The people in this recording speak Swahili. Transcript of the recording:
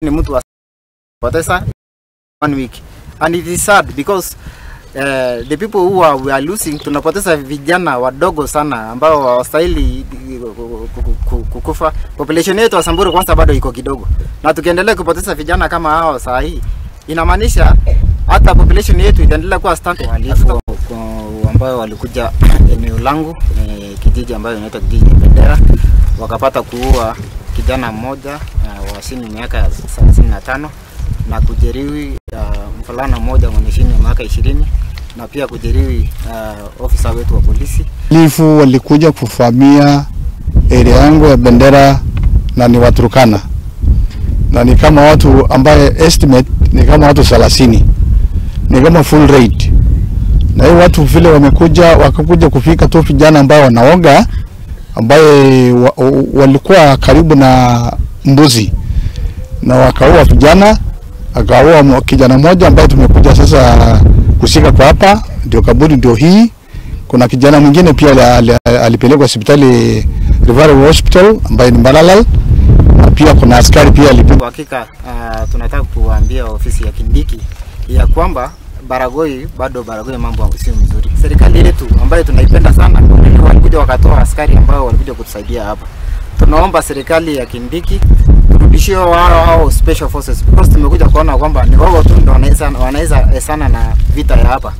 Ni mtu potesa one week and it is sad because the people who are, we are losing, tunapoteza vijana wadogo sana ambao hawastahili kukufa. Population yetu wa Samburu kwanza bado iko kidogo, na tukiendelea kupoteza vijana kama hao saa hii, inamaanisha hata population yetu itaendelea kuwa stunted. Wahalifu ambao walikuja eneo langu, kijiji ambayo inaitwa kijiji cha Bendera, wakapata kuua kijana mmoja wa chini miaka 35 na kujeruhi mvulana mmoja mwenye chini ya miaka 20 na pia kujeruhi ofisa wetu wa polisi. Wahalifu walikuja kuvamia area yangu ya Bendera na ni Waturkana, na ni kama watu ambaye estimate ni kama watu 30, ni kama full rate. Na hiyo watu vile wamekuja, wakakuja kufika tu vijana ambao wanaoga, ambaye walikuwa karibu na mbuzi, na wakaua vijana. Akaua kijana mmoja ambaye tumekuja sasa kushika kwa hapa, ndio kaburi ndio hii. Kuna kijana mwingine pia alipelekwa hospitali Referral Hospital ambaye ni Mbalala, na pia kuna askari pia alipelekwa. Kwa hakika tunataka kuambia ofisi ya Kindiki ya kwamba Baragoi bado Baragoi mambo sio mzuri. Serikali yetu ambayo tunaipenda sana walikuja wakatoa askari ambao walikuja kutusaidia hapa. Tunaomba serikali ya Kindiki turudishie wao special forces, because tumekuja kuona kwamba ni wao tu ndio wanaweza sana na vita ya hapa.